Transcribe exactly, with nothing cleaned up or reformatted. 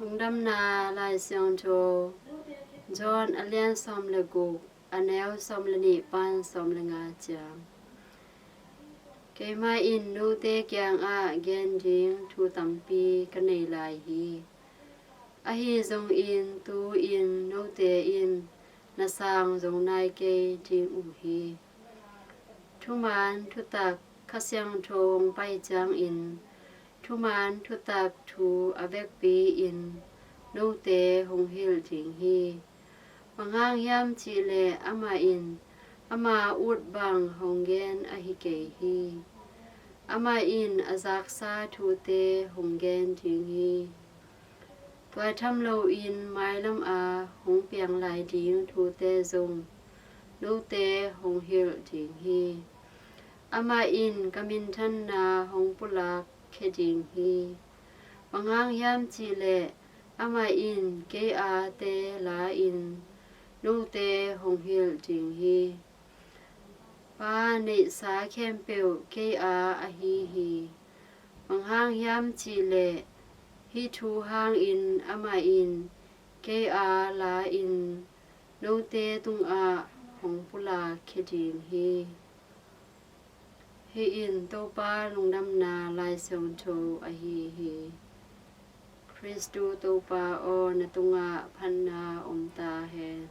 Lungdamna Lai Siangtho, John a lian sawm le guk, a neu sawm le nih pan sawm le nga ciang. Keimah in note kiangah gen ding thu tampi ka nei lai hi. Ahi zongin tu-in note in na sang zo nai kei ding uh hi. Thuman thutak Kha Siangtho hong pai ciangin thuman thutak thu a vekpi-in note hong hilh ding hi. Bang hang hiam cihleh amah in ama ut bang hong gen ahi kei hi. Amah in a zaksa thute hong gen ding hi. Tua tham loin mailam a hong piang lai ding thute zong note hong hilh ding hi. Amah in ka minthanna hong pulak khia ding hi. Bang hang hiam cihleh amah in kei a te la-in note hong hilh ding hi. Pa neihsa khempeuh kei a ahi hi. Bang hang hiam cihleh hih thu hangin amah in kei a la-in note tungah hong pulak khia ding hi. Hih in Topa Lungdamna Lai Siangtho ahi hi. Khristu Topa aw, na tungah phatna om ta hen.